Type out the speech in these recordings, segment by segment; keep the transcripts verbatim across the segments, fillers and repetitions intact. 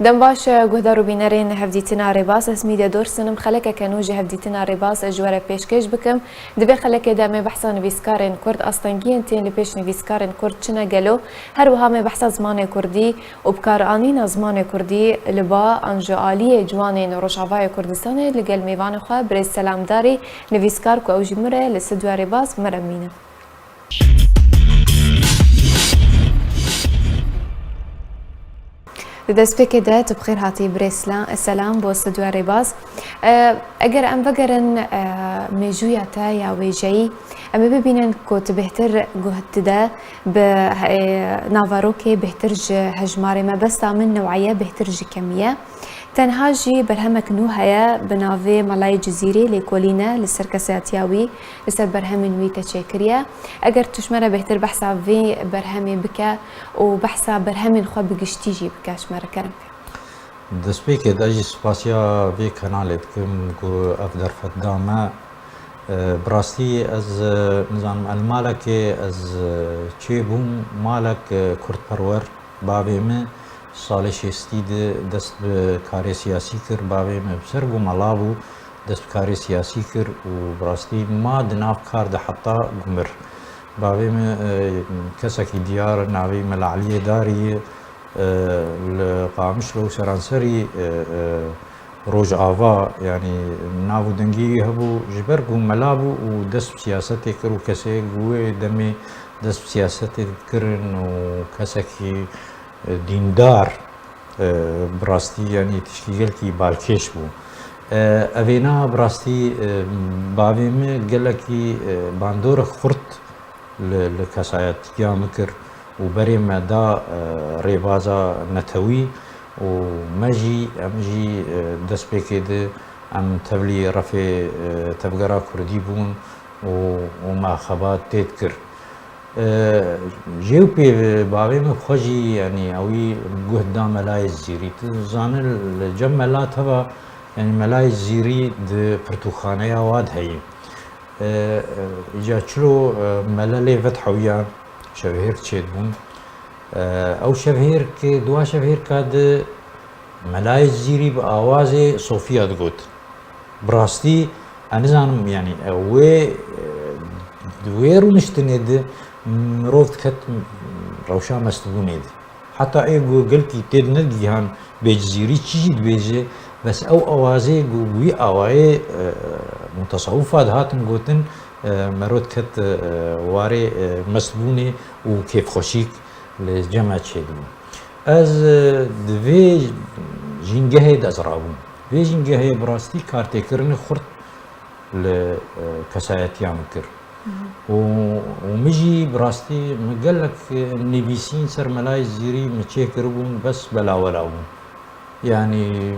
Dem baş, guhdar û bînerên Hevdîtina Rêbaz, ez Mîde Dorsin im. Xelekeke nû ji Hevdîtina Rêbaz ez ji we re pêşkêş bikim. Di vê xelekê de em ê behsa nivîskarên kurd, astengiyên tên li pêş nivîskarên kurd çi ne gelo, her wiha em ê behsa zimanê kurdî û bikaranîna zimanê kurdî li ba an ji aliyê ciwanên Rojavayê Kurdistanê li gel mêvanê xwe birêz Selam Darî, nivîskar ku ew jî min re li Stûdyoya Rêbaz, me re bimîne. Di destpêkê de tu bi xêr hatî birêz Sela-, Selam bo Stûdyoya Rêbaz. E, eger em vegerin, e, mêjûya te ya wêjeyî, em ê bibînin ku tu bêhtir guh dide bi, e, naverokê, bêhtir ji hejmarê, mebesta min neweye, bêhtir ji kemî ye. Tenha jî berhemek nû heye bi navê Melayê Cizîrî, lêkolîn e li ser kesayetiya wî, li ser berhemên wî te çêkiriye. Eger tu ji me re bêhtir behsa vê berhemê bike û behsa berhemên xwe bi giştî jî bike ji me re, kerem ke. Destpêkê de jî spasiya vê kanalê dikim ku ev derfet da me. E, bi rastî ez, e, nizanim, el malekê ez, e, çêbûm, malek, e, kurdperwer. Bavê min salê şêstî de dest bi karê siyasî kir. Bavê min bi ser ku mela bû, dest bi karê siyasî kir û bi rastî ma di nav kar de heta ku mir. Bavê min, e, kesekî diyar navê Mela Eliyê Darî ye, e, li Qamişlo û seranserî, e, e, Rojava, yanî nav û dengê wî hebû, ji ber ku mela bû û dest bi siyasetê kir û kesê ku wê demê dest bi siyasetê dikirin û kesekî, e, dîndar, e, bi rastî, yanî tişkî gelkî balkêş bû. E, evêna bi rastî, e, bavê min gelekî, e, bandorek xurt li, li kesayetiya min kir û berê me da, e, rêbaza netewî û me jî, em jî, e, destpêkê de em tevlî refê, e, tevgera kurdî bûn û, û me xebat tê dikir. E, jê û pê bavê min xwe jî, yanî ewî guh da Melayê Zîrî. Tu zanî li cem mela teva, yanî Melayê Zîrî di pirtûkxaneya wa de heye. E, e, îca çilo, e, mele lê vet hewiya şevhêr çêdibûn. E, ew şevhêrkê, di wa şevhêrka de Melayê Zîrî bi awazê Sofiya digot. Bi rastî, ez nizanim, yanî, e, wê, e, di wê rûniştinê de mirov diket rewşa mestbûnê de. Heta ê ku gelkî tê di nedigihan bê Cizîrî çi jî dibêje, bes ew awazê ku wî awayê, e, mutesewifa dihatin gotin, e, mero diket, e, warê, e, mestbûnê û kêfxweşîk li cem me çêdibû. Ez, e, di vê jîngehê de ez rabûm. Vê jîngehê bi rastî kartêkirinê xurt li, e, kesayetiya min kir. Û, û min jî bi rastî min gelek, e, nivîsîn ser Melayê Zîrî min çêkiribûn, bes belawela bûn. Yanî,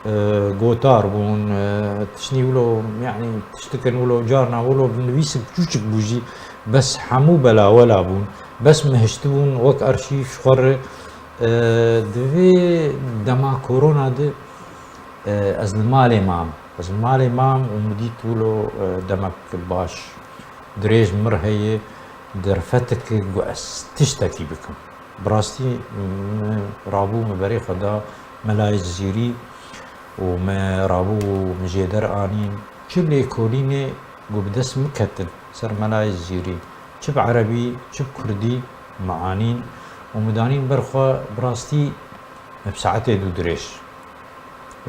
e, gotar bûn, e, tiştî wilo, yanî tiştikin wilo, carna wilo nivîsik çûçik bû jî, bes hemû belawela bûn. Bes min hiştibûn wek arşîv ji xwe re. E, di vê dema korona de, e, ez li malê mam. Ez li malê mam û min dît wilo, e, demek baş dirêj mir heye, derfeteke ku ez tiştekî bikim. Bi rastî min rabû, min berê xwe da Melayê Cizîrî û me rabû, min jêder anîn. Çi lêkolînê ku bi dest min ketin ser Melayê Cizîrî, çi bi erebî, çi bi kurdî, me anîn û min danîn ber xwe. Bi rastî me bi saetê du dirêj.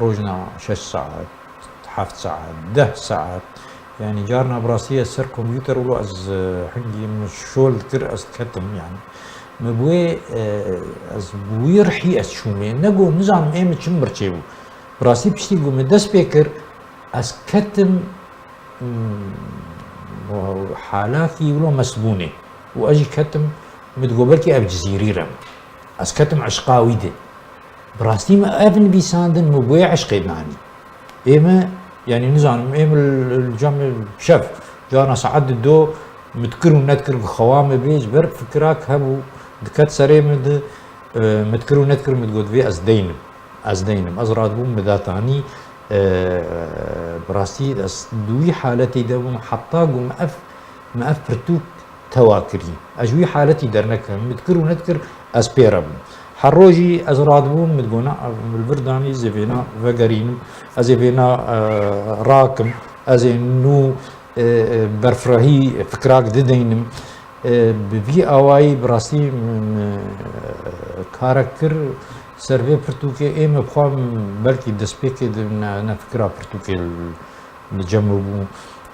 Rojna şeş saet, heft saet, deh saet. Yanî carna bi rastî ez ser kompûter wilo ez, e, hingî min şol dikir, ez diketim yanî. Me bi wê, e, ez bi wî rihî ez çûmê. Nego nizanim ê min çi min birçê bû. Bi rastî piştî ku min dest pê kir, ez ketim, mm, halakî wilo mestbûnê. Û ez jî ketim, min digot belkî ev Cizîrî re. Ez ketim eşqa wî de. Bi rastî min ev nivîsandin min bi wê eşqê danî. Ê min, yanî nizanim, ê min li, li cem şev, carna saet di do, min dikir û nedikir ku xewa min bê, ji ber fikirak hebû, diket serê min de, e, min dikir û nedikir min digot, vê ez deynim, ez deynim. Ez radibûm min datanî, e, bi rastî ez di wî haletê de bûm, heta ku min ev, min ev pirtûk tewa kirî. Ez ji wî haletî dernekevim. Min dikir û nedikir ez pê re bûm. Her rojî ez radibûm, min digot, "Na, min li vir danî, ez ê vêna vegerînim, ez ê vêna, e, rakim, ez ê nû, e, e, berfirehî fikrak dideynim." E, bi vî awayî bi rastî min, e, karek kir ser vê pirtûkê, ê min bi xwe belkî destpêkê di ne, ne fikra pirtûkê li cem min bû.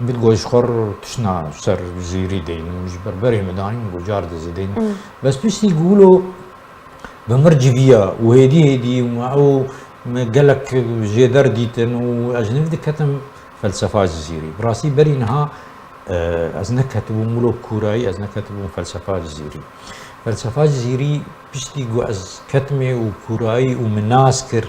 Min digot, "Ji xwe re tiştna ser Cizîrî deynim, ji ber berê min danî, min got, car dizî deynim." Hmm. Bes piştî ku wilo bi mir civiya û hêdî hêdî û me ew me gelek jêder dîtin û ez ji nû diketim felsefa Cizîrî. Bi rastî berî niha, e, ez neketibûm wilo kûrayî, ez neketibûm felsefa Cizîrî. Felsefa Cizîrî piştî ku ez ketimê û kûrayî û min nas kir,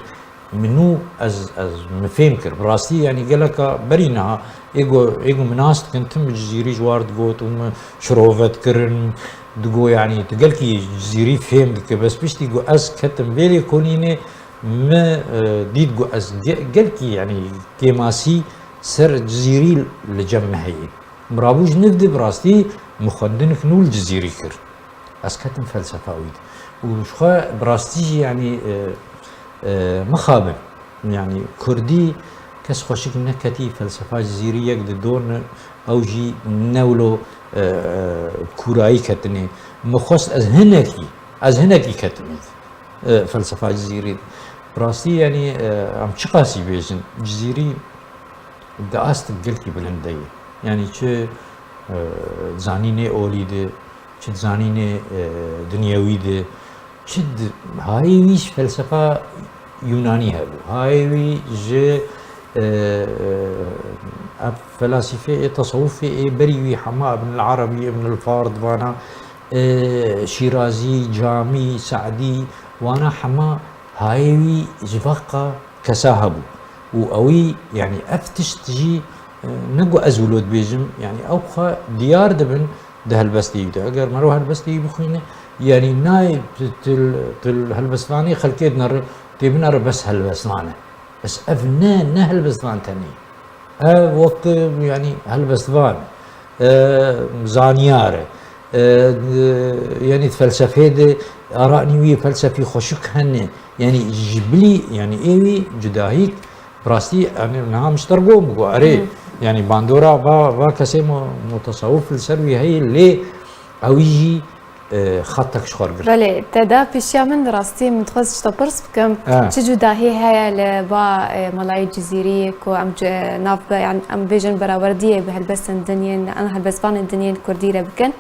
min nû ez, ez min fêm kir. Bi rastî, yanî geleka berî niha ê ku, ê ku min nas dikin, tim bi Cizîrî ji war digot û min şirove dikirin, digot, yanî tu gelkî Cizîrî fêm dikir. Bes piştî ku ez ketim vê lêkolînê, min, e, dît ku ez ge-, gelkî, yanî kêmasî ser Cizîrî li cem min heye. Min rabû ji nû de bi rastî min xwendinek nû li Cizîrî kir. Ez ketim felsefa wî de. Û ji xwe bi rastî jî, yanî, e, e, mixabin. Yanî kurdî kes xweşik neketî, felsefa Cizîrî yek di don ew jî ne wilo, e, e, kûrayî ketinê. Min xwest ez hinekî, ez hinekî ketimê, e, felsefa Cizîrî. Bi rastî, yanî, e, em çiqasî bêjin, Cizîrî di astek gelkî bilind de ye. Yanî çi, e, zanînê olî de, çi zanînê, e, dinyewî de, çi di, hayê wî ji felsefa Yûnanî hebû. Hayê wî ji, e, e, ev felasîfê ê tesewufê ê berî wî hema Ibn el Arabi, Ibn el Fard vana, e, Şîrazî, Camî, Se'dî, wana hema hayê wî ji veqa kesa hebû. Û ewî, yanî ev tişt jî, e, ne ku ez wilo dibêjim, yanî ew xwe diyar dibin di helbestê wî de. Eger meriv helbestê wî bixwîne, yanî nayê tu, tu, tu li helbestvanê xelkê dinere, tê binere bes helbestvan e. Bes ev ne, ne helbestvan tenê. Ev wek, yanî helbestvan, e, zanyar e. E, yanî felsefê de aranî wî felsefî xweşik hene. Yanî ji bilî, yanî ê wî cudahîk bi rastî, yanî niha min ji te re got, min got, erê, Hmm. yanî bandora va, va kesê mu-, mutasawif li ser wî heye, lê ewî jî, e, xetek ji xwe re girt. Belê, te da pêşiya min, di rastî min dixwest ji te pirs bikim, Ha. çi cudahî heye li ba, e, Melayê Cizîrî ku em ci-, nav be-, yan em bêjin berawerdiyê bi helbestên din yên, em helbestvanên din yên kurdî re bikin.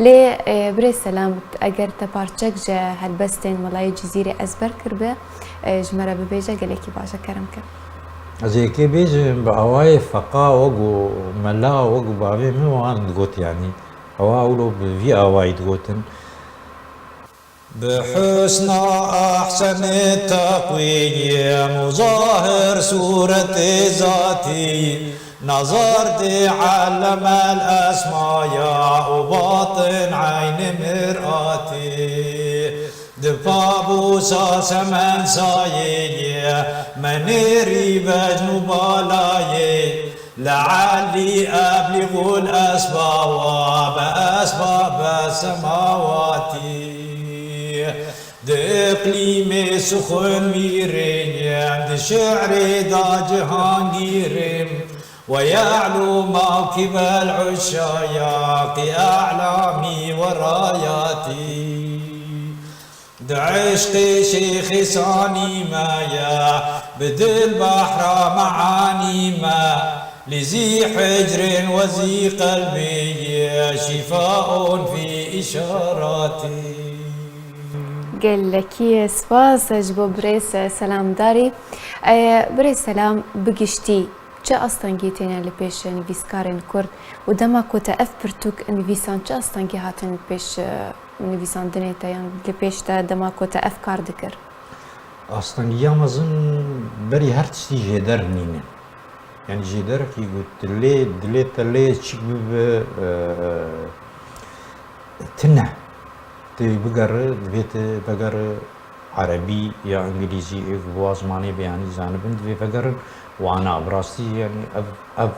Lê, e, birêz Selam, eger te parçek ji helbestên Melayê Cizîrî ezber kiribe, e, ji me re bibêje, gelekî baş e, kerem ke. Ez ê yekê bêjim, bi awayê feqa wek û mela, wek û bavê min wan digot, yanî. Ewa wilo bi vî awayî digotin. Bi husna ehsenê teqwîm û zahir sûretê zatî, nazar dê ellemel esmaya û batin eynê miratî. Di pabûsa semen sayê ye, menêrî vecn û balayê, li elî eblî û l esbawa be esbab be semawatî. Di iqlîmê suxun mîrên ye, di şi'rê da cihangîrên, we ye'lû mawkîbel uşaya, qî e'lamî werayatî. Di eşqê şêxê sanî me ye, bi dil behra meanî me, li zî hicrên we zî qelbê ye, şîfaon fî îşaratî. Gelekî spas ji bo birêz Selamdarî. E, birêz Selam, bi giştî çi astengî têne li pêş nivîskarên kurd û dema ku te ev pirtûk nivîsan, çi astengî hatin li pêş, e, nivîsandinê te yan li pêş te dema ku te ev kar dikir? Astengiya mezin berî her tiştî jêder nîne. Yanî jêderekî ku dilê, dilê te lê çik bibe, e, e, tine. Tu bigere, divê tu vegere erebî ya îngilîzî, ê ku bi wa zimanê beyanî zanibin, divê vegerin wana. Bi rastî, yanî ev, ev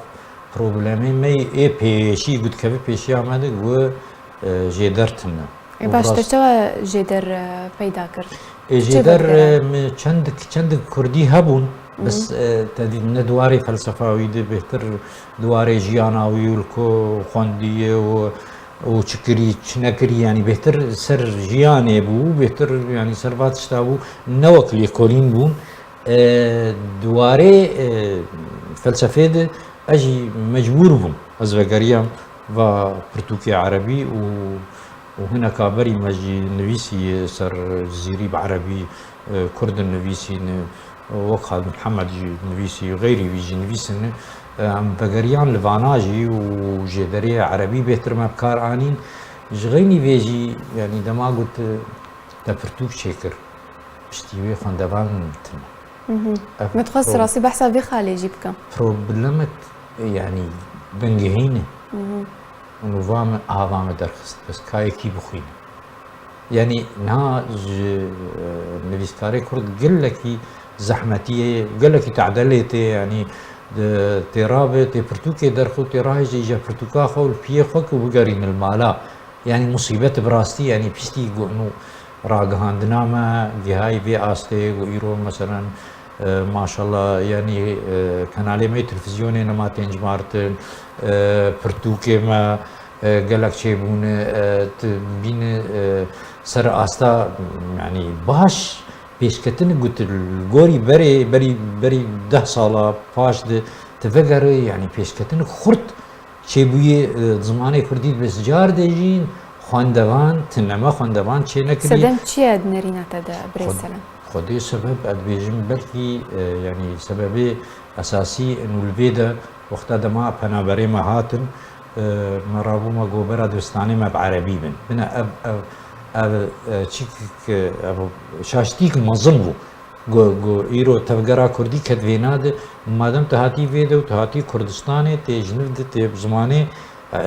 problemê me yê ê pêşî, ku dikeve pêşiya me de, ku, e, jêder tune. Ê, Û baş, bi te rast- çawa jêder, e, peyda kir? Ê, çi jêder, bergere? E, mi çendik, çendik kurdî hebûn, bes, e, te dî ne di warê felsefa wî de, bêhtir di warê jiyana wî û li ku xwendiye û, û çi kirî, çi nekirî, yanî bêhtir ser jiyanê bû, bêhtir, yanî ser va tişta bû, ne wek lêkolîn bûn. E, di warê, e, felsefê de ez jî mecbûr bûm. Ez vegeriyam va pirtûkê erebî û û hineka berî me jî nivîsî ser Cizîrî bi erebî, e, Kurd in nivîsîn, e, wek Xalid Mihemed jî nivîsî, xeyrî wî jî nivîsin, e, em vegeriyan li vana jî û jêderê erebî bêhtir me bi kar anîn. Ji xeynî vê jî, yanî dema got, e, te pirtûk çêkir, piştî wê xwendevan tune. Mhm. Ev Min dixwest pro- rastî behsa vê xalê jî bikim. Problemet, yanî, bingehîn e. Mhm. Û va min ava min derxist, bes ka yekî bixwîne. Yanî niha ji, e, nivîskarê kurd gelekî zehmetiyê, gelekî tedelê tê, yanî di, tê rabe, tê pirtûkê derxu, tê rahêje îja pirtûka xwe û li piyê xwe ku bigerîne li mala. Yanî musîbet bi rastî, yanî piştî ku nû ragihandina me gihayî vê astê ku îro, meselen, e, maşallah, yanî, e, kanalê me yê televîzyonê nema tên cimartin, e, pirtûkê me, e, gelek çêbûne, e, tu bîne, e, ser asta, yanî baş pêşketin ku tu li gorî berê, berî, berî deh sala paş de tu vegere, yanî pêşketin xurt çêbûyê, e, zimanê kurdî, bes car de jî xwendevan tune, me xwendevan çê nekiriye. Sedem çi ye di nerîna te de, birêz Xwed-, Selem? Xwedê sebeb, ez dibêjim, belkî, e, yanî sebebê esasî û li vê de wexta dema penaberê me hatin, e, me rabû me got bera dibistanê me bi erebî bin. Bine ev, ev, ev, e, çi k-, k-, ev şaştîk mezin bû. Got, got, îro tevgera kurdî ket vêna de, madem tu hatî vê de û tu hatî Kurdistanê, tê ji niv de tê bi zimanê, e,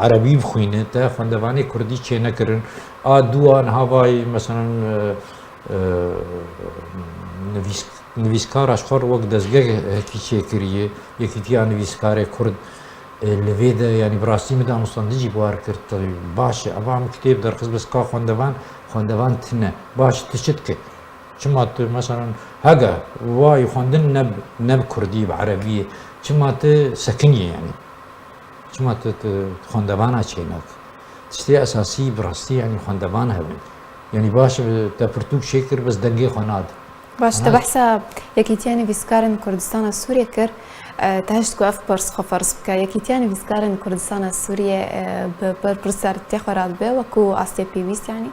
erebî bixwîne, te xwendevanê kurdî çê nekirin. A dûa niha vayî, meselen, e, e, nivîs-, nivîskara ji xwe re wek dezgehekî çêkiriye, Yekîtiya Nivîskarê Kurd, e, li vê de, yanî bi rastî min danûstandin jî bi war kir, baş e, eva min kitêb derxist, bes ka xwendevan, xwendevan tune. Baş, tu çi dike? Çima tu, meselen, hege wayî xwendin ne, ne bi kurdî, bi erebiyê, çima tu sekiniye, yanî? Çima tu, tu xwendevana çênak? Tiştê esasî bi rastî, yanî xwendevan hebin. Yanî baş e, te pirtûk çêkir, bes dengê xwe nade. Baş, te Ana- behsa Yekîtiya Nivîskarên Kurdistana Sûriyê kir. E, te hişt ku ev pirs xwe ferz bike. Yekîtiya Nivîskarên Kurdistana Sûriyê, e, bi berpirsiyarîtê xwe re dibe, wekû astê pêwîst, yanî?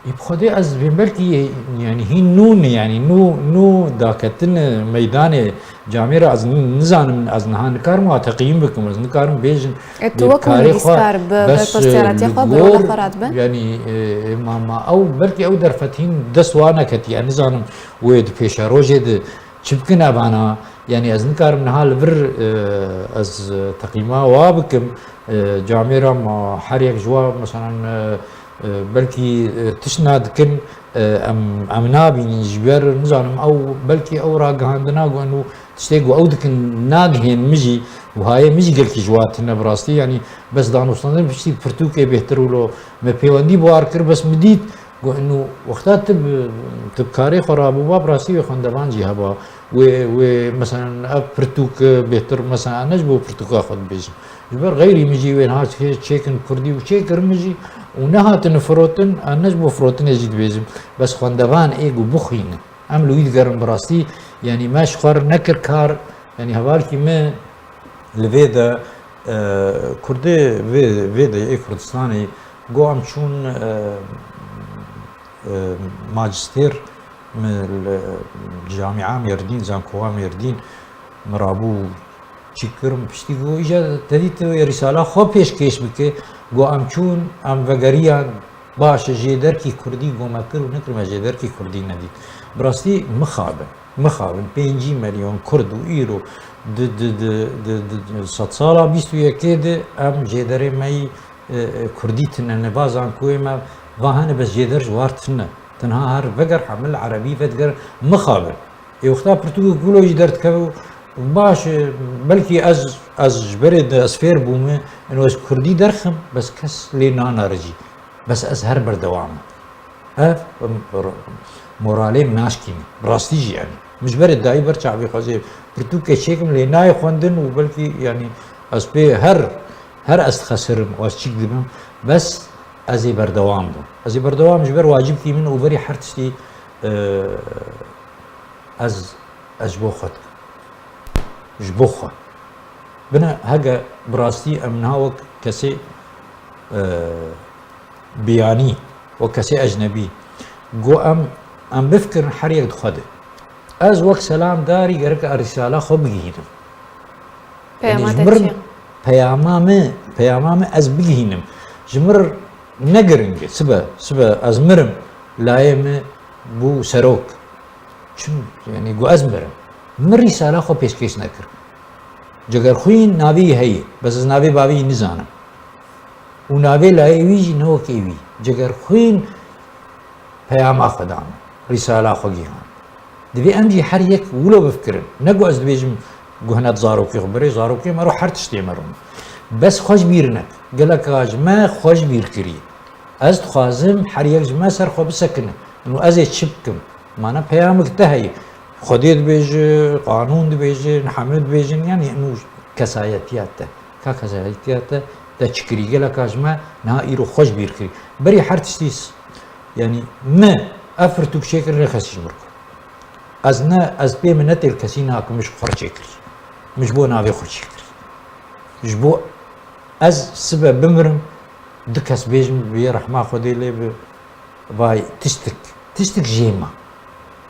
Ê, bi Xwedê ez dibêm belkî, yanî hîn nû ne, yanî nû, nû daketin meydanê camêra ez ni-, nizanim, ez niha nikarim wa teqîm bikim, ez nikarim bêjim. E, tu wekû nivîskar bi berpirsiyarîtê xwe, bi rola xwe re dibe? Yanî, e, e, ma, ma ew, belkî ew derfet hîn dest wa neketiye, nizanim wê di pêşerojê de Çi bikin evana? Yanî ez nikarim niha li vir, e, ez teqîma wa bikim. E, camêra ma her yek ji wa, meselen, e, e, belkî, e, tişt nadikin, e, em, em nabînin ji ber, nizanim, ew, belkî ew ragihandina ku eno tiştê ku ew dikin nagihên min jî, wiha ye min jî gelkî ji wa tune bi rastî. Yanî bes danûstandin piştî pirtûkê bêhtir wilo me pêwendî bi war kir, bes min dît, Got, inu wexta tu bi, tu bi karê xwe rabûba, bi rastî wê xwendevan jî heba. Wê, wê, meselen, ev pirtûk bêhtir, meselen, ez ne ji bo pirtûka xwe dibêjim. Ji ber xeyrî min jî wê niha çê-, çêkin kurdî û çêkirin min jî û nehatine firotin, ez ne ji bo firotinê jî dibêjim. Bes xwendevan ê ku bixwînin. Em li wî digerin bi rastî, yanî me ji xwe re nekir kar, yanî hevalkî min li vê de, e, kurdê vê, vê de yê Kurdistanê, Go em çûn, e, e, macistêr, min li Camia Mêrdîn, Zankoa Mêrdîn, min rabû çî kir, min piştî got, îca te dî tu rîsala xwe pêşkêş bike. Go em çûn, em vegeriyan, baş e, jêderkî kurdî go me kir û nekir, me jêderkî kurdî nedît. Bi rastî mixabin, mixabin, pêncî milyon kurd û îro di, di, di, di, di sedsala bîst û yekê de em jêderê me yî e, e, kurdî tune, ne va zankoyê me va hene, bes jêder ji war tune. Tenha her veger hemil erebî vediger mixabin. Ê wexta pirtûkê kulo jî derdikeve û baş, e, belkî ez, ez ji berê de ez fêr bûme, eno ez kurdî derxim, bes kes lê nanare jî. Bes ez her berdewam im. Ev, em, r-, Moralê min naşkîne. Rastî jî yani. Min ji berê dayî ber çavê xwe zê pirtûkê çêkim lê nayê xwendin û belkî yani ez pê her her ez dixesirim û ez çîk dibim. Bes ez ê berdewam bim. Ez ê berdewam ji ber wacibkî min û berî her tiştî, e, ez, ez ji bo xwe dikim. Ji bo xwe. Bine hege bi rastî em niha wek kesê, e, biyanî, wek kesê ecnebî, ku em, em bifikirin her yek di xwe de. Ez wek selamdarî gerek ez rîsala xwe bigihînim. Yanî Peyama ji te mir çi ye? Peyama me, peyama me ez bigihînim. Ji mir ne giring e. Sibe, sibe ez mirim, layê me bû serok. Çim, yanî ku ez mirim. Min rîsala xwe pêşkêş nekir. Cegerxwîn navê wî heye, bes ez navê bavê wî nizanim. Û navê layê wî jî ne wek ê wî. Cegerxwîn peyama xwe da min. Rîsala xwe gihand. Divê em jî her yek wilo bifikirin. Ne ku ez dibêjim ku hene di zarokê xwe birê, zarokê me ro her tiştê me ro. Bes xwe ji bîr nek. Geleka ji me xwe ji bîr kiriye. Ez dixwazim her yek ji me ser xwe bisekine. Û ez ê çi bikim? Mana peyamik te heye. Xwedê dibêje, qanûn dibêje, hemû dibêjin, yanî û kesayetiya te. Ka kesayetiya te, te çi kirî? Geleka ji me niha îro xwe ji bîr kirî. Berî her tiştî s-, yanî me ev pirtûk çêkirine kesî ji mir got. Ez ne, ez pê min ne têl kesî nakim, min ji xwe çêkirî. Min ji bo navê xwe çêkirî. Ji bo ez sibe bimirim, du kes bêjin bi rehma Xwedê lê bi, vay tiştik, tiştik jê ma.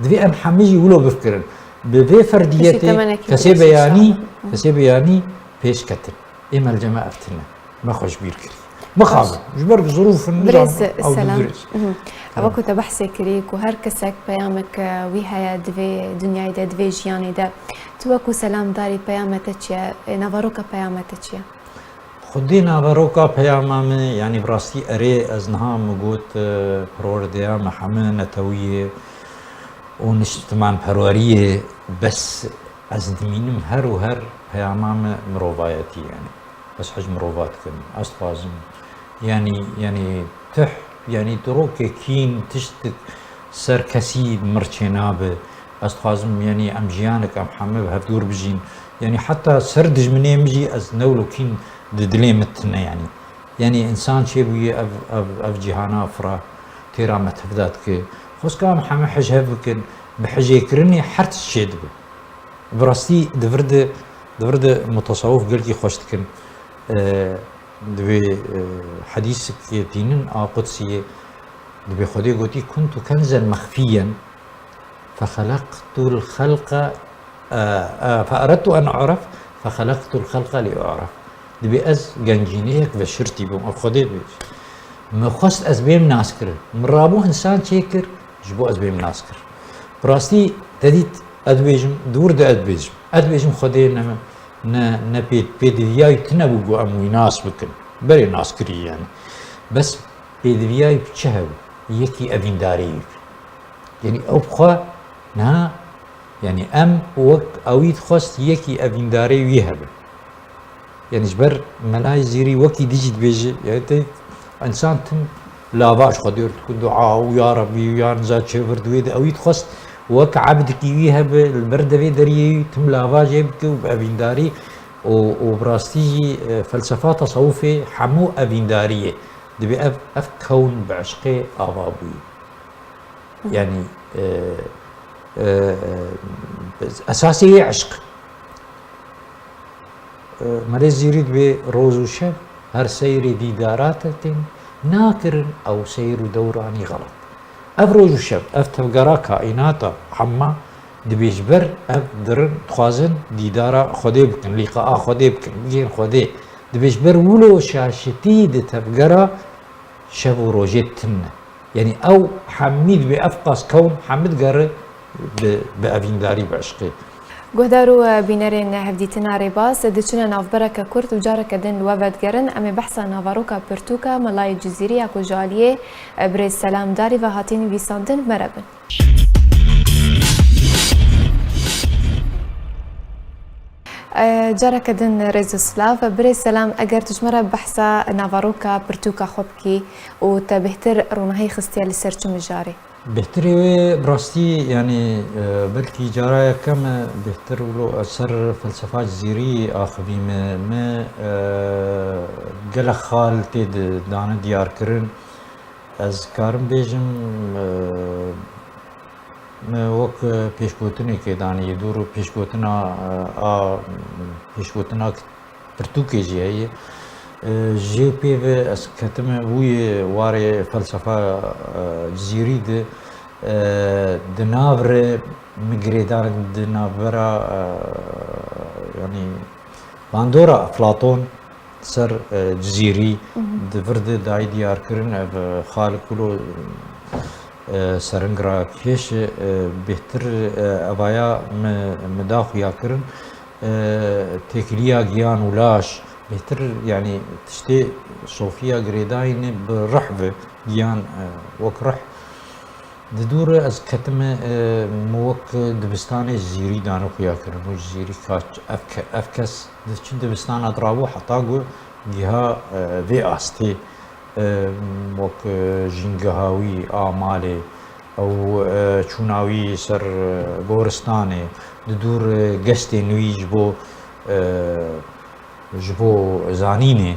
Divê em hemî jî wilo bifikirin. Bi vê ferdiyetê, temenekî kesê dirêj beyanî, inşallah. Hı. Kesê beyanî pêş ketin. Ê melceme ev tine. Me xwe ji bîr kirî. Mixabin. Ji ber ku zirûf in, Birêz nizanim, ew Selam. Dirêj. Mhm. Ewa ku te behsê kirî ku her kesek peyamek, e, wî heye di vê dinyayê de, di vê jiyanê de. Tu wekû selamdarî peyame te çi ye? E, naveroka peyame te çi ye? Xwedê naveroka peyama min, yanî bi rastî erê ez niha min got, e, perwerdeya me heme netewiyê û niştimanperweriyê, bes ez dimînim her û her peyama me mirovayetî, yanî ez hej mirova dikim, ez dixwazim, yanî, yanî tih, yanî tu rokê kîn tiştik ser kesî mir çênabe, ez dixwazim, yanî em jiyanek, em heme bi hevdûr bijîn, yanî heta ser dijminê min jî ez newlokîn di dilê min tine, yanî. Yanî însan çêbûye ev, ev, ev cîhana fira têra me tevda dike. Xwezka em heme hej hev bikin, bi hejêkirinê her tişt çêdibe. Bi rastî di vir de, di vir de mutasawif gelkî xweş dikin. E, di vê, e, hedîsik tînin a Qudsiyê, di vê Xwedê gotî, "Kuntu kenzen mexfiyen." Fexelaqtul xelqa, e, e, fe'eredtu en u'ref, fexelaqtul xelqa li u'ref. Dibê ez gencîneyek veşirtî bûm, ev Xwedê dibêje. Min xwest ez bêm naskirin. Min rabû însan çêkir, ji bo ez bêm naskirin. Bi rastî te dît, ez dibêjim, di wir de ez dibêjim. Ez dibêjim Xwedê ne, ne, ne pê, pêdiviyayî tune bû ku em wî nas bikin. Berê naskirî yani. Bes pêdiviyayî bi çi hebû? Yekî evîndarî wî. Yanî ew bi xwe niha, yanî em wek ewî dixwest yekî evîndarê wî hebe. Yanî ji ber Melayê Zîrî wekî dî jî dibêje, yanî te însan tim lava ji Xwedê re dike dua û ya Rebî û ya niza çêvir di wê de ewî dixwest wek ebdikî wî hebe li ber devê deriyê wî tim lava jê bike û bi evîndarî û, û bi rastî jî, e, felsefa tesewufê hemû evîndarî ye. Dibê ev, ev kewn bi eşqê ava bûye. Yanî, e, e, e, esasê yê eşq. E, Melê Zîrî dibê roz û şev her seyrê dîdara te tên nakirin, ew seyr û dewranî xelet. Ev roj û şev, ev tevgera kaînata hemma dibê ji ber ev dirin dixwazin dîdara Xwedê bikin, lîqaa Xwedê bikin, bigihên Xwedê. Dibê ji ber wilo şaşitî di tevgera şev û rojê tune. Yanî ew hemî dibê ev qas kewn hemî digere bi, bi evîndarî, bi eşqê. Guhdar û bînerên Hevdîtina Rêbaz, diçine navbereke kurt û careke din li we vedigerin, em ê behsa naveroka pirtûka Melayê Cizîrî ya ku ji aliyê birêz Selam Darî ve hatî nivîsandin, me re bin. E, careke din rêz û silav. Birêz Selam, eger tu ji me re behsa naveroka pirtûka xwe bikî û te bêhtir ronahî xistiye li ser çi mijarê? Bêhtirê wê bi rastî, yanî, e, belkî cara yekem e, bêhtir wilo ez ser felsefa Cizîrî axivîme. Me, e, gelek xal tê de dane diyarkirin. Ez karim bêjim, e, me wek, e, pêşgotinekê danî, dûr pêşgotina, e, a pêşgotina pirtûkê jî heye. E, jê pê ve ez ketime wî warê felsefa, e, Cizîrî de, e, di nav re min girêdar di navbera, e, yanî bandora Eflaton ser, e, Cizîrî, di vir de dayî diyarkirin, ev, e, xal kulo, e, seringra kêş, e, bêhtir, e, evaya mi, mi da xuya kirin. E, têkiliya giyan û laş, bêhtir, yanî tiştê sofiya girêdayî ne bi rih ve, giyan, e, wek rih. Di dû re ez ketime, e, min wek dibistanê Cizîrî dane xuya kirin û Cizîrî ka ç-, ev ke-, ev kes di çi dibistana dirabû heta ku giha, e, vê astê, e, wek, e, jîngeha wî a malê, ew, e, çûna wî ser, e, goristanê, di dû re gestên wî ji bo, e, ji bo zanînê.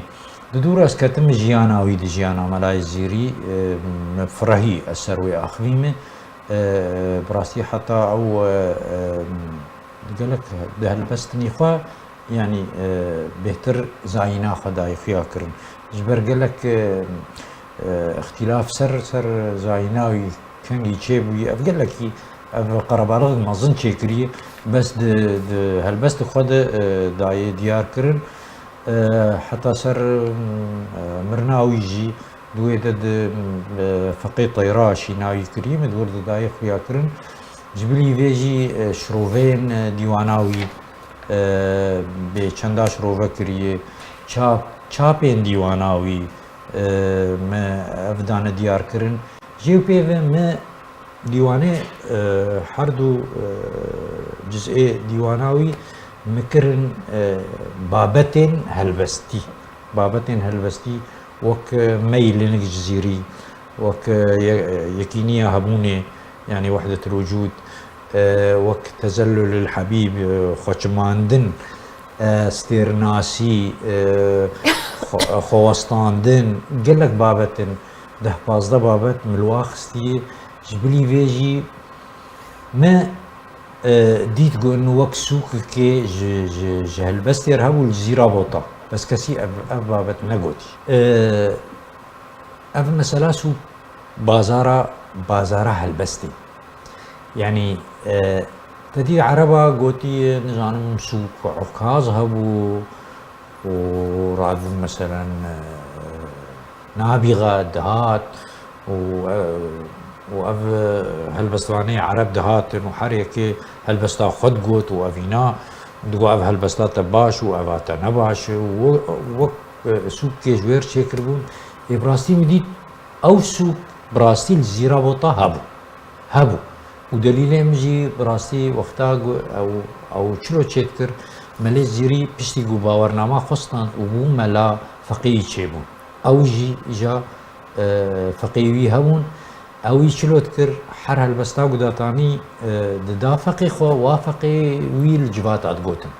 Di dû re ez ketim jiyana wî, di jiyana Melayê Cizîrî, e, min firehî ez ser wê axivîme. E, bi rastî heta ew, e, e, gelek di helbestinî xwe, yanî, e, bêhtir zayîna xwe dayî xuya kirin. Ji ber gelek, e, e, îxtîlaf ser, ser zayîna wî kengî çêbûyî, ev gelekî, ev qerebalixek mezin çêkirî, bes di, di helbestê xwe de, e, dayê diyar kirin. E, heta ser, e, mirina wî jî di wê de di, e, Feqê Teyra şîna wî kirî, min di wir de dayê xuya kirin. Ji bilî vê jî, e, şiroveyên, e, dîwana wî, e, bê çenda şirove kiriye. Çap, çapên dîwana wî, e, me ev dane diyar kirin. Jê û pê ve me dîwanê, e, her du, e, ciz'ê dîwana wî me kirin, e, babetên helbestî. Babetên helbestî wek, e, meyl hinek Cizîrî, wek, e, ye-, yekîniya hebûnê, yanî wehdetul wicûd, e, wek tezellulil hebîb, e, xweçimandin, e, stêrnasî, e, xwe-, xwewestandin, gelek babet in, deh pazdeh babet min li wa xistiyê. Ji bilî vê jî me, e, dît ku in wek sûkekê ji, ji, ji helbestê re hebû li Cizîra Bota. Bes kesî ev, ev babet negotî. E, ev mesela sûk bazara, bazara helbestê. Yanî, e, te dî ereba gotî, nizanim, sûk Ukaz hebû û radin, meselen, e, Nabîxa dihat û, e, û ev, e, helbestvanê ereb dihatin û her yekê helbesta xwe digot û evîna digot, ev helbesta te baş û eva te ne baş e û we-, wek, e, sûkê ji wêr çêkiribûn. Ê bi rastî min dît, ew sûk bi rastî li Cizîra Bota hebû. Hebû. Û delîlê min jî bi rastî wexta ku ew, ew çilo çêdikir, Melê Cizîrî piştî ku bawernama xwe stand û bû mela, feqîyî çêbûn. Ew jî îja, e, feqê wî hebûn. Ew wî çilo dikir, her helbesta ku datanî, e, dida feqê xwe, wa feqê wî li civata digotin.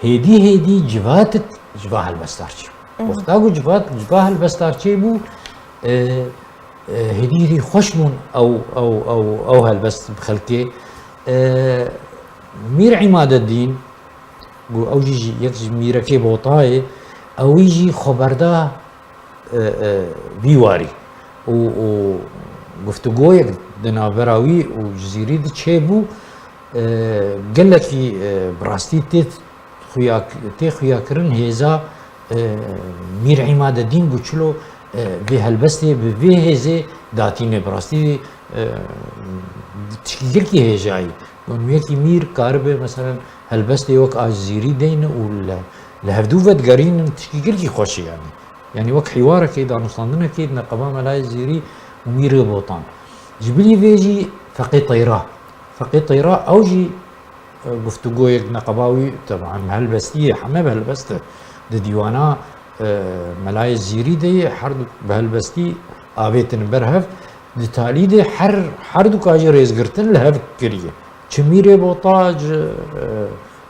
Hêdî hêdî civatik ji va helbestar çêbû. Mhm. Wexta ku civat ji va helbestar çêbû, e, e, hêdî hêdî xweş bûn ew, ew, ew, ew helbest bi xelkê. E, Mîr Îmadeddîn, ku ew jî ji, yek ji mîrekê Botayê, ew jî xwe berda, e, e, vî warî û, û guftûgoyek di navbera wî û Cizîrî de çêbû, e, gelekî, e, bi rastî tê xuya, tê xuyakirin hêza, e, Mîr Îmadeddîn ku çilo, e, vê helbestê bi vê hêzê datîne. Bi rastî, e, tişkî gelkî hêjayî. Gonûyekî mîr karibe, meselen, helbestê wek a Cizîrî deyne û li, li hevdû vedigerînin, tişkî gelkî xweş e, yanî. Yanî wek hîwarekê, danûstandinekê di neqeba Melayê Cizîrî û Mîrê Botan. Ji bilî vê jî Feqê Teyra. Feqê Teyra ew jî, e, guftûgoyek di neqeba wî, teban bi helbestî ye, heme bi helbest e. Di dîwana, e, Melayê Cizîrî de ye, her du bi helbestî avêtin ber hev. di talî de her, her du ka jî rêzgirtin li hev kiriye. Çi Mîrê Botac, e,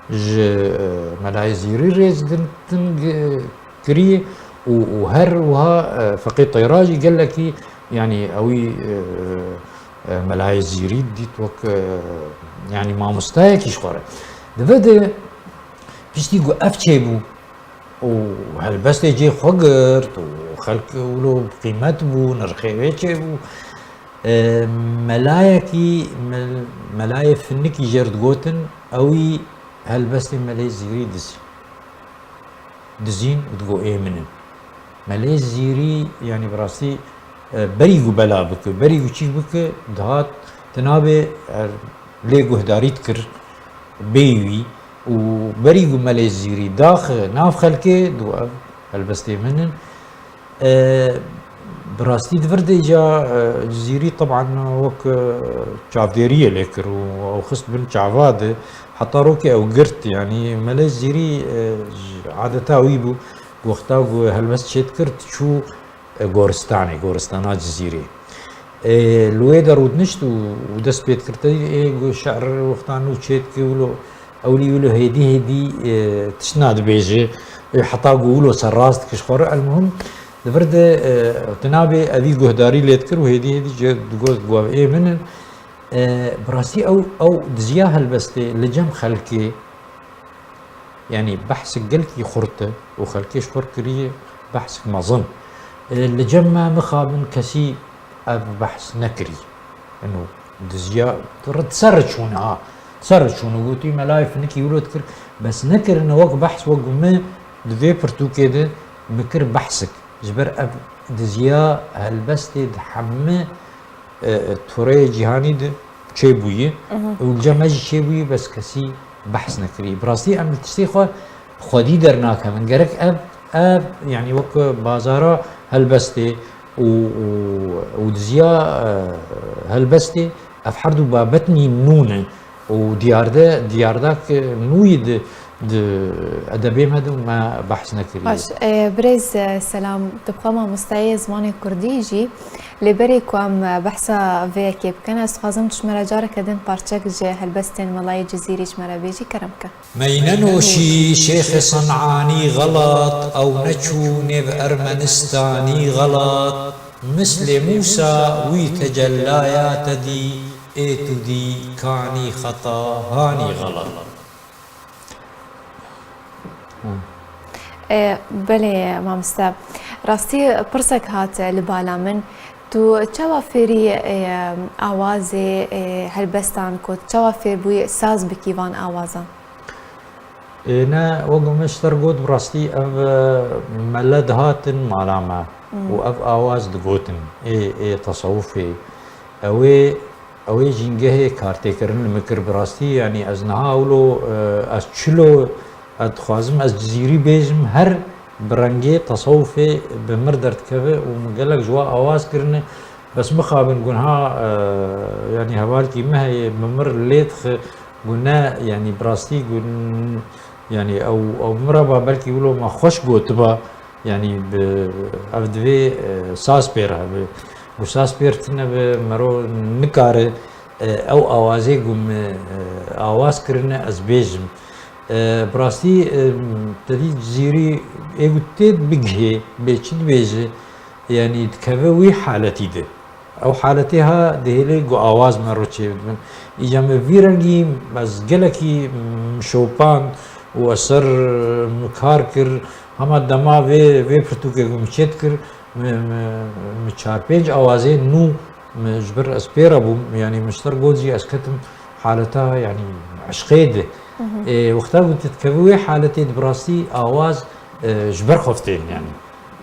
ji, e, Melayê Zîrî rêzgirtin gi-, kiriye û, û her wiha, e, Feqî Teyra jî gelekî, yanî ewî, e, e, Melayê Zîrî dît wek, e, yanî mamostayekî ji xwe re. Di vê de piştî ku ev çêbû, û helbestê cê xwe girt û xelk wilo bi qîmet bû, nirxê wê çêbû. E, melayekî, mel-, melayê finikî jê re digotin, ewî helbestê Melê Zîrî dizî-, dizîn û digo ê min in. Melê Zîrî, yanî bi rastî, e, berî ku bela bike, berî ku çîk bike, dihat, ti nabê, er, lê guhdarî dikir bêyî wî û berî ku Melê Zîrî daxe nav xelkê, digo ev helbestê min in. E, bi rastî di vir de îca, e, Zîrî teban wek, e, çavdêriyê lê kir û ew xist bin çava de, heta rokê ew girt, yanî Melê Zîrî, e, ji adeta wî bû, wexta ku helbest çêdikir, diçû, e, goristanê, goristana Cizîrê. E, li wê de rûdinişt û, û dest pê dikir, te ê ku şer wexta nû çêdike wilo, ewlî wilo hêdî hêdî, e, tiştna dibêje, e, heta ku wilo serrast dike ji xwe re. Elmuhim, di vir de, e, tu nabê evî guhdarî lê dikir û hêdî hêdî jê digot ku ev ê min in. E, bi rastî ew, ew diziya helbestê li cem xelkê, yanî behsek gelkî xurt e û xelkê ji xwe re kiriye behsek mezin. E, li cem me mixabin kesî ev behs nekirî. Eno diziya re ser çûne ha. Ser çûne gotî melayê finikî wilo dikir. Bes nekirine wek behs, wek min di vê pirtûkê de min kir behsek. Ji ber ev diziya helbestê di hemî e, e, toreyê cîhanî de çêbûyî û li cem me jî çêbûyî, bes kesî behs nekirî. Bi rastî em li tiştê xwe xwedî dernakevin. Gerek ev, ev, yanî wek bazara helbestê û, û, û diziya, e, helbestê, ev her du babetnî nû ne. Û diyarde-, diyardak nûyî di, di edebê me de me behs nekiriye. Baş, e, birêz, e, Selam, tu bi xwe mamosteyê zimanê kurdî jî, lê berê ku em, e, behsa vê yekê bikin, ez dixwazim tu ji me re careke din parçek ji helbestên Melayê Cizîrî ji me re bêjî, kerem ke. Meynenoşî Şêxê Sen'anî xelat, ew neçû nêv Ermenistanî xelat. Mislê Mûsa wî tecellaya te dî, ê tu dî kanî xeta hanî xelat. E, belê mamoste. Rastî pirsek hat li bala min. Tu çawa fêrî, e, awazê, e, helbestan kot? Çawa fêr bûyî saz bikî van awazan? Ê, ne, wek min ji te re got, bi rastî ev, e, mele dihatin mala me û ev awaz digotin, ê, ê tesewufê. Ew ê, ew ê jîngehê kartêkirin li min kir, bi rastî, yanî ez niha wilo, e, ez çilo, ez dixwazim ez Cizîrî bêjim, her bi rengê tesewufê bi mir derdikeve û min gelek ji we awaz kirine. Bes mixabin gunha, e, yanî hevalkî me heye, bi mir lê dixe, gun ne, yanî bi rastî gun, yanî ew, ew miraba belkî wilo me xweş gotiba, yanî bi, ev divê, e, saz pêr hebe. Gu saz pêr tine be, mero nikare, e, ew awazê gu me, e, awaz kirine ez bêjim. E, bi rastî, e, te dî Cizîrî ê gu tê bigihê, bê çi dibêje, yanî dikeve wî haletî de. Ew haletê ha dihêlê ku awaz me re çêbibin. Îca me vî rengî ez gelekî mişopand û ez ser min kar kir. Hema dema vê, vê pirtûkê ku min çêdikir, min, min, min çar pênc awazê nû min ji ber ez pê re bûm, yanî min ji te re got jî ez ketim haleta, yanî eşqê de. Ê, wexta ku tu dikevî wê haletê de bi rastî awaz, e, ji ber xwe tê, yanî.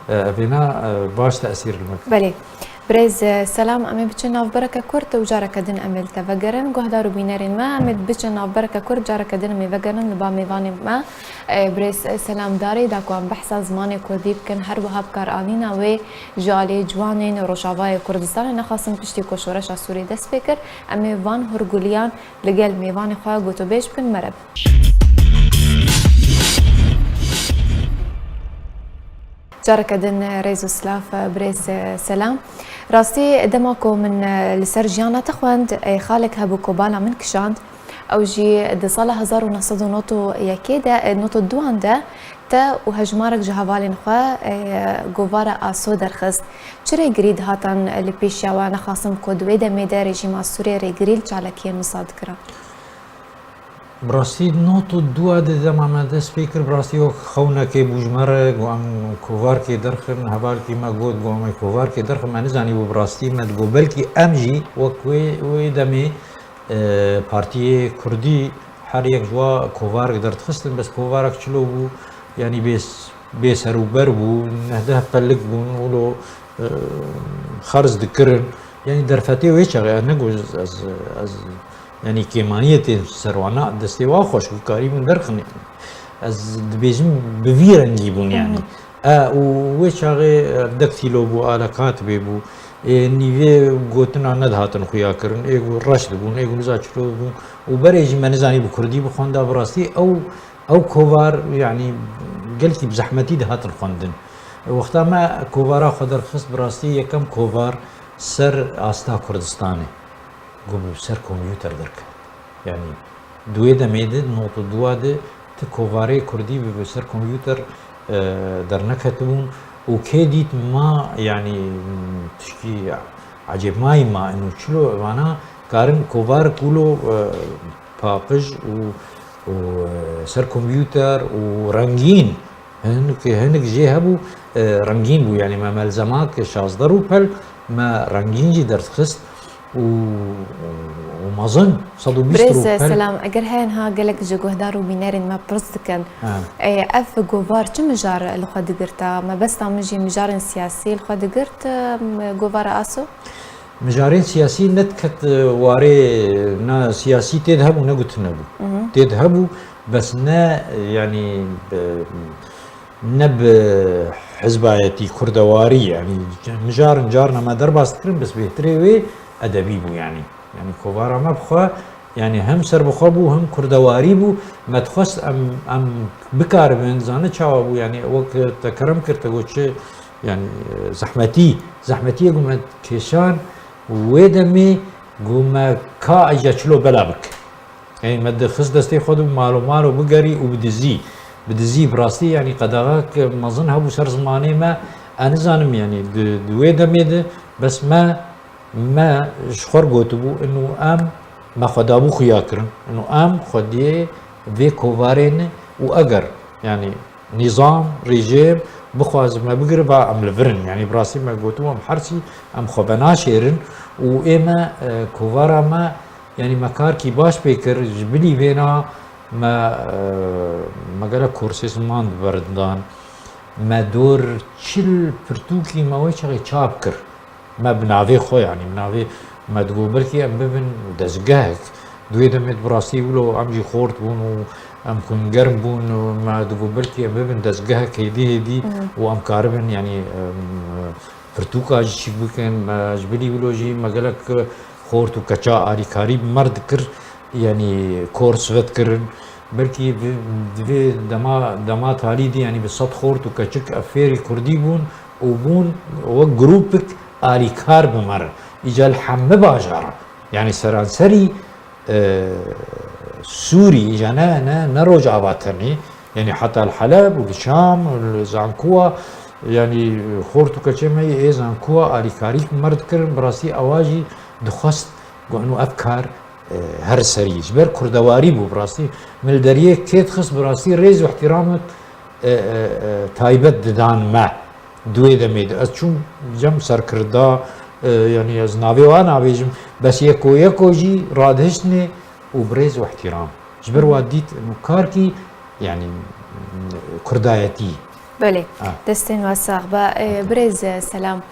E, evêna, e, baş tesîr li me kir. Belê. Birêz, e, Selam, em ê biçin navbereke kurt û careke din em ê li te vegerin. Guhdar û bînerên me, em ê biçin navbereke kurt, careke din em ê vegerin li ba mêvanê me. E, birêz, e, Selam Darê, da ku em behsa zimanê kurdî bikin, her wiha bikaranîna wê ji alî ciwanên Rojavayê Kurdistanê. Nexasim piştî ku şoreşa Sûrî dest pê kir, em ê van hurguliyan li gel mêvanê xwe gotûbêj bikin, mereb. Careke din rêz û silav, birêz Selam. Rastî dema ku min li ser jiyana te xwend, xalek hebû ku bala min kişand. Ew jî di sala hezar û neh sed û nod û yekê de, nod û duan de te û hejmarek ji hevalên xwe govara Aso derxist. Çi rêgirî dihatan li pêşiya we? Nexasim ku di wê demê de rejîma Sûriyê rêgirî li çalakiyên wisa dikira. Bi rastî nod û dua de dema me dest pê kir, bi rastî wek xewnekê bû ji me re, got em kovarkê derxin, hevalkî me got, got em ê kovarkê derxin, me nizanîbû bi rastî, me digot belkî em jî wek wê, wê demê, e, partiyê kurdî her yek ji wa kovarek derdixistin, bes kovarek çilo bû, yanî bê bê ser û ber bû, neh deh pelik bûn, wilo, e, xerz dikirin. Yanî derfetê wê çaxê, ez negot ez, ez, yanî kêmaniyê tên ser wan, na, destê wan xweş bû, karîbûn derxin. Ez dibêjim bi vî rengî bûn yanî. E, û wê çaxê, e, daktîlo bû, alekatibê bû. Ê nîvê gotina nedihatin xuya kirin, ê ku reş dibûn, ê ku niza çilo dibûn. Û berê jî me nizanî bi kurdî bixwenda, bi rastî ew Ew kovar, yanî gelkî bi zehmetî dihatin xwendin. Wexta me kovara xwe derxist, bi rastî yekem kovar ser asta Kurdistanê, ku bi ser kompûter derket. Yanî di wê demê de, nod û dua de, ti kovarê kurdî bi, bi ser kompûter, e, derneketibûn û kê dît ma, yanî tişkî ecêbmayî ma, ino çilo vana karin kovar kulo, e, paqij û, û, e, ser kompûter û rengîn. Hinek, hinek jê hebû, e, rengîn bû. Yanî me melzemak şazdeh rûpel me rengîn jî derdixist û, û mezin, sed û bîst rûpel. Birêz Selam, eger heye niha gelek ji guhdar û bînerên me pirs dikin, Ha. e, ev govar çi mijar li xwe digirta? Mebesta min jî mijarên siyasî li xwe digirt, e, govara Aso? Mijarên siyasî nediket warê, ne siyasî tê de hebû, ne gotine bû. Tê de hebû, bes ne, yanî, bi, ne bi hizbayetî, kurdewarî, yanî mijarin carna me derbas dikirin, bes bêhtirê wê edebî bû, yanî. Yanî kovara me bi xwe, yanî hem serbixwe bû, hem kurdewarî bû. Me dixwest em, em bikaribin, zane çawa bû, yanî wek te kerem kir, te got çi, yanî, e, zehmetî, zehmetiyê ku me kêşan, wê demê ku me ka îca çilo bela bik. Yanî me dixist destê xwe de mal û mal û bigerî û bi dizî, bi dizî, bi rastî, yanî qedexek mezin hebû ser zimanê me, ez nizanim, yanî di, di wê demê de, bes me, me ji xwe re gotibû, ino em, me xwe dabû xuya kirin, ino em xwediyê vê kovarê ne û eger, yanî, nîzam, rejîm bixwaze me bigire, ba em li vir in. Yanî bi rastî me gotibû, em hersî, em xwe venaşêrin û ê me, e, kovara me, yanî me karkî baş pê kir, ji bilî vêna me, e, me gelek korsê ziman di ber dan. Me dor çil pirtûkî me wê çaxê çap kir. Me bi navê xwe, yanî bi navê me digot, belkî em bibin dezgehek. Di wê demê de bi rastî wilo em jî xort bûn û em kungerm bûn û me digot, belkî em bibin dezgehek hêdî hêdî û em karibin, yanî, em, pirtûka jî çîk bikin. Me ji bilî wilo jî me gelek xort û keça alîkarî bi me re dikir, yanî kors vedkirin. Belkî di, di vê dema, dema talî de, yanî bi sed xort û keçik ev fêrî kurdî bûn û bûn wek grûpik alîkar bi me re. Îca li hemî bajara, yanî seranserî, e, Sûrî, îca ne, ne, ne Rojava tenê, yanî heta li Heleb û li Şam û li Zankuwa, yanî xort û keçê me yê ê Zankuwa alîkarî bi me re dikirin, bi rastî ewa jî dixwest ku ino ev kar, e, her serî. Ji ber kurdewarî bû, bi rastî min li deriyê kê dixist, bi rastî rêz û ihtiramê, e, e, e, taybet didan me. Di wê demê de ez çûm cem serkirda, e, yanî ez navê wan nabêjim, bes yeko yeko jî radihiştinê û bi rêz û ihtiram. Ji ber wa dît ino karkî, yanî, kurdayetî. Belê, destên we sax be. E, birêz, e, Selam.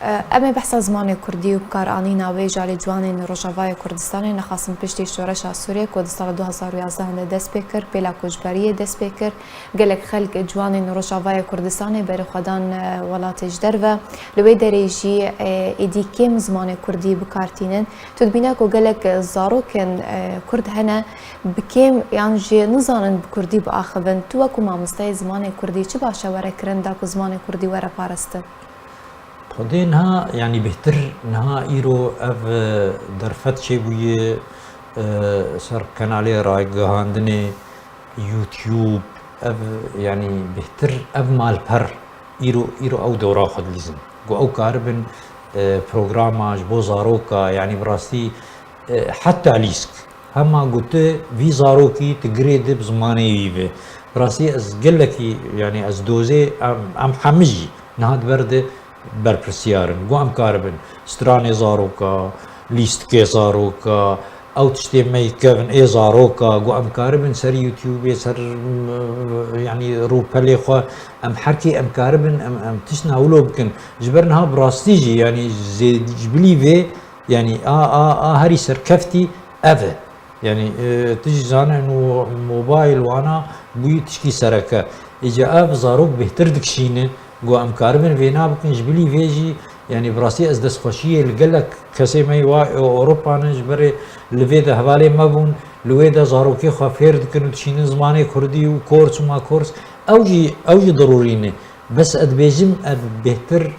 Em ê behsa zimanê kurdî û bikaranîna wê ji alî ciwanên Rojavayê Kurdistanê, nexasim piştî şoreşa Sûriyê ku di sala du hazar û yazdeh de dest pê kir, pêla koçberiyê dest pê kir, gelek xelk ciwanên Rojavayê Kurdistanê berê xwe dan, e, welatê ji derve. Li wê derê jî, e, êdî kêm zimanê kurdî bi kar tînin. Tu dibîne ku gelek zarokên, e, kurd hene bi kêm yan jî nizanin bi kurdî biaxivin. Tu wekû mamosteyê zimanê kurdî çi baş e were kirin da ku zimanê kurdî were parastin? Xwedê niha, yanî bêhtir niha îro ev, e, derfet çêbûye, e, ser kanalê ragihandinê, YouTube, ev, yanî bêhtir ev malper îro, îro ew dewra xwe dilîzin. Ku ew karibin, e, programa ji bo zaroka, yanî bi rastî, e, heta lîsk. Hema ku tu vî zarokî tu girê dî bi zimanê wî ve. Bi rastî ez gelekî, yanî ez dozê em, em hemî jî niha di ber de berpirsiyar in. Ku em karibin stranê zaroka, lîstikê zaroka, ew tiştê me yî kevin ê zaroka, ku em karibin ser YouTubeê, ser, m, yanî rûpelê xwe, em herkê em karibin, em, em tiştna wilo bikin. Ji ber niha bi rastî jî, yanî zê-, ji bilî vê, yanî a, a, a herî serkeftî ev e. Yanî, e, tu jî zane, no mobayl wana bûyî tişkî sereke. Îca ev zarok bêhtir dikişîne, ku em karibin vêna bikin, ji bilî vê jî, yanî bi rastî ez destxweşiyê li gelek kesê me wa Ewropa ne, ji berê li vê de hevalê me bûn, li wê de zarokê xwe fêr dikin û dişînin zimanê kurdî û kors û makors. Ew jî, ew jî dirûrî ne. Bes ez dibêjim, ev bêhtir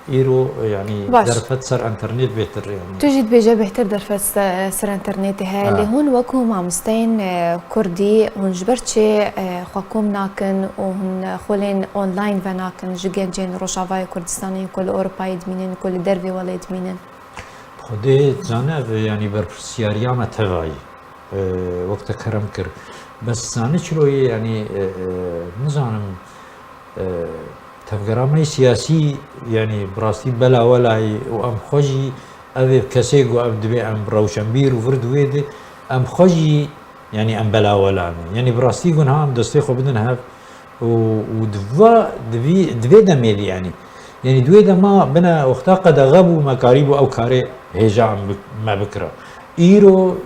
Îro, yanî Baş. Derfet ser enternet bêhtir, yanî. Tu jî dibêje bêhtir derfet se-, ser enternetê heye, Ha. lê hûn wekû mamosteyên, e, kurdî, hûn ji ber çi, e, xwe kom nakin û hûn xwelên online venakin ji gencên Rojavayê Kurdistanê ku li Ewropayê dimînin, ku li dervê welê dimînin? Xwedê zane, ev, yanî berpirsiyariya me tevayî. E, wek te kerem kir. Bes zane çilo ye, yanî, e, e, nizanim, e, tevgera me yê siyasî, yanî bi rastî bela welayî û em xwe jî ev ê kesê ku ev divê em rewşenbîr û vir di wê de em xwe jî, yanî em bela wela ne. Yanî bi rastî ku niha em destê xwe bidin hev û, û di va, di vî, di vê demê de yanî. Yanî di wê dema bine wexta qedexe bû me karîbû ew karê hêja em bi-, me bikira. Îro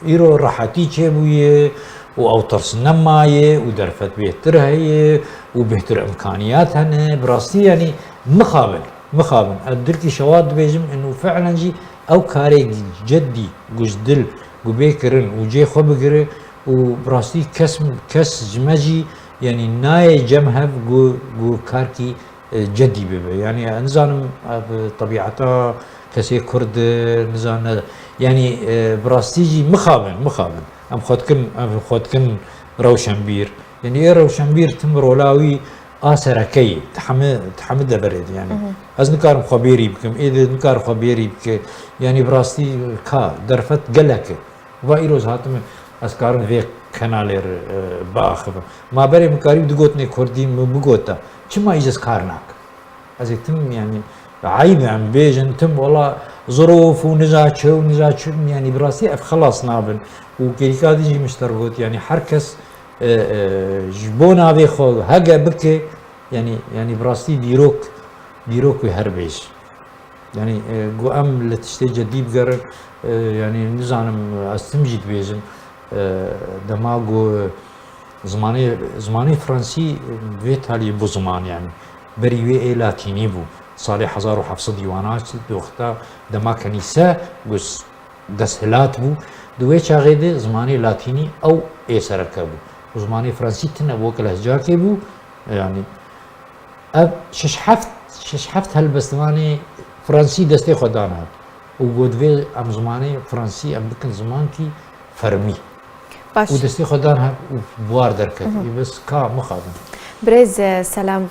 Îro rehetî çêbûye û ew tirs nemaye û derfet bêhtir heye û bêhtir îmkaniyat hene. Bi rastî, yanî mixabin, mixabin. Ez dilkî şewat dibêjim, û fi'len jî ew karê ceddî, ku ji dil, ku bê kirin û cê xwe bigire û bi rastî kes, kes ji me jî, yanî nayê cem hev ku, ku karkî e, cedî bibe. Yanî, e, nizanim, e, bi tebîeta kesê Kurd, e, nizane, yanî, e, bi rastî jî mixabin, mixabin. Em xwe dikin, em xwe dikin rewşenbîr. Yanî, ê rewşenbîr tim rola wî a sereke ye. Di hemî, di hemî deverê de, yanî. Hı hı. Ez nikarim xwe bêrî bikim, ê de nikare xwe bêrî bike. Yanî, bi rastî ka, derfet gelek e. Va îro ez hatime, ez karim vê kanalê re, e, biaxivim. Ma berê min karî bi du gotinê kurdî min bigota. Çima îj ez kar nakim? Ez ê tim, yanî, eyb e em bêjin, tim wela zirof û niza çi û niza çi, yanî, bi rastî ev xelas nabin. Û kêrîka din jî min ji te re got, yanî, her kes, e, e, ji bo navê xwe hege bike, yanî, yanî, bi rastî dîrok, dîrok wê her bêj. Yanî, e, ku em li tiştê cedî bigerin, e, yanî nizanim, ez tim jî dibêjim, e, dema ku zimanê, zimanê fransî vê talî bû ziman, yanî berî wê ê latînî bû. Salê hezar û heft sed û wana çi di wexta dema kenîse ku s-, desthilat bû, di wê çaxê de zimanê latînî ew ê sereke bû. Û zimanê fransî tine bû, weke lehcakê bû, yanî Ev şeş heft, şeş heft helbestvanê fransî destê xwe dan hat û got, divê em zimanê fransî em bikin zimankî fermî. Baş. Û destê xwe dan hat û bi war derket. Hı hı. Ê bes ka mixabin. Birêz, e, Selam,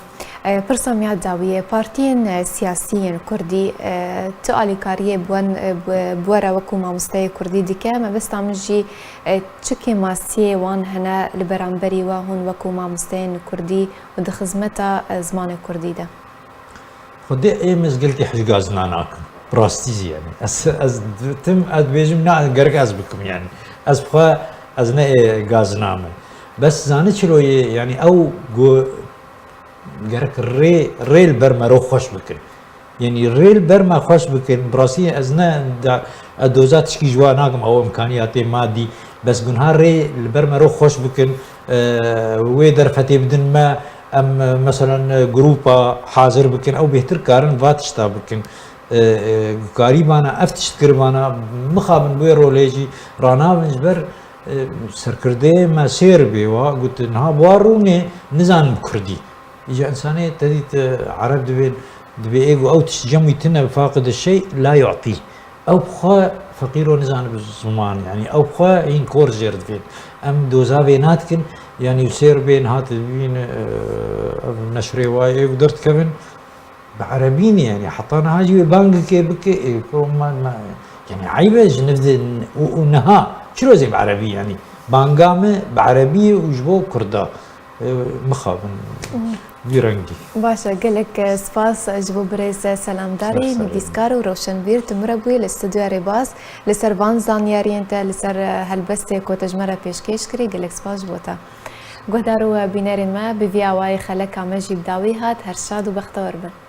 e, pirsa miya dawiyê, partiyên, e, siyasî yên kurdî, e, tu alîkariyê bi wan, e, bi, bi we re wekû mamosteyê kurdî dike? Mebesta min jî, e, çi kêmasiyê wan hene li beramberî we hûn wekû mamosteyên kurdî û di xizmeta, e, zimanê kurdî de? Xwedê ê min ez gelkî hej gazina nakim. Bi rastî jî, yanî. Ez, ez tim, ez dibêjim, na, gerek ez bikim, yanî. Ez bi xwe, ez ne ê gazina me. Bes zanî çilo ye, yanî, ew ku gerek rê, rê li ber mero xweş bikin. Yanî rê li ber me xweş bikin, bi rastî ez ne da-, ez doza tişkî ji wan nakim, ew imkaniyatê madî, bes gunha rê li ber me ro xweş bikin, e, wê derfetê bidin me, em, e, meselan, e, grupa hazir bikin, ew bêhtir karin va tişta bikin. E, e, karîbana, ev tişt kiribana, mixabin wê rolê jî ranabin ji ber, e, serkirdeyê me sêr bê wa, got, niha bi wa rûnê nizanim kurdî. Îca insanê te dît, e, ereb dibên, dibê ê ku ew tişt cem wî tine, faqid şey la yu'tî. Ew bi xwe feqîr û nizanibe ziman, yanî ew bi xwe hîn kor jêr dibên. Em doza vê nadikin, yanî sêr bên hat dibîn, e, ev neşrê wayê û derdikevin. Bi erebî ne, yanî heta niha jî wê bangekê bike, ê, ko ma, ma, yanî eyb e ji niv de û, û niha çi rozê bi erebî, yanî banga me bi erebî ye û ji bo kurda, e, mixabin vî rengî. Baş e, gelek, e, spas ji bo birêz Selamdarî, Ser serê nivîskar û roşenbîr Timur Ebûyê li stûdyoya Rêbaz li ser van zanyariyên te, li ser, e, helbestê ku te ji me re pêşkêş kirî, gelek spas ji bo te. Guhdar û bînerên me, bi vî awayî xeleka me jî bi dawî hat, her şad û bextewar bin.